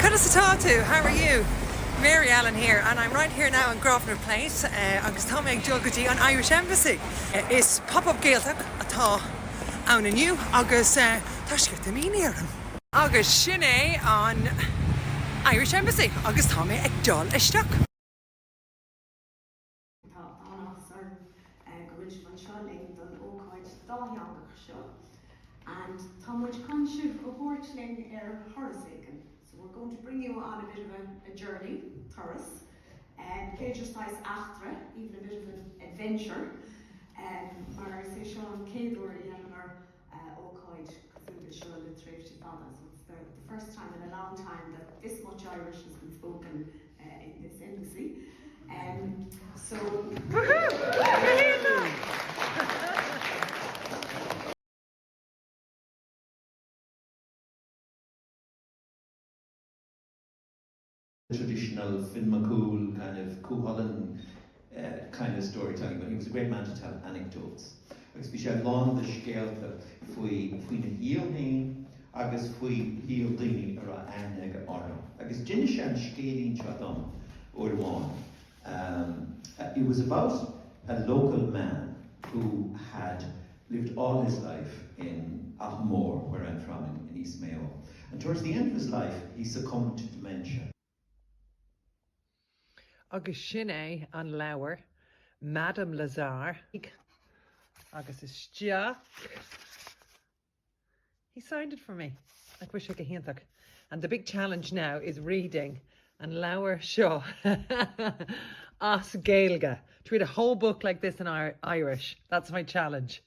Conas atá tú? How are you? Mary Ellen here and I'm right here now in Grosvenor Place agus tá mé ag dul go dtí an Irish Embassy. Is Pop-up Gaeltacht atá ann inniu agus tá sceitimíní orm. Agus sin é an Irish Embassy agus tá mé ag dul isteach. Tá an-áthas orm go bhfuil sibh anseo linn don ócáid dátheangach seo and tá muid chun sibh a thabhairt linn ar thuras éigin. So we're going to bring you on a bit of a, a journey, turas, um, b'fhéidir saghas eachtra, even a bit of an adventure, um, mar is é seo an chéad uair a dhéanamar ócáid cosúil le seo le tréimhse fada. So it's the, the first time in a long time that this much Irish has been spoken uh, in this embassy. Um, so... Woohoo! traditional Finn McCool kind of Cúchulainn kind of storytelling, but he was a great man to tell anecdotes. Agus bhí sé lán de scéalta faoi faoina shaol féin agus faoi shaol daoine a raibh aithne aige orthu. Agus d'inis sé an scéilín seo dom uair amháin. It was about a local man who had lived all his life in Aghamore, where I'm from in, in East Mayo. And towards the end of his life, he succumbed to dementia. Agus sin é an leabhar Madame Lazare agus isteach. He signed it for me. Nach bhfuil sé go hiontach. And the big challenge now is reading an leabhar seo as Gaeilge. To read a whole book like this in Irish. That's my challenge.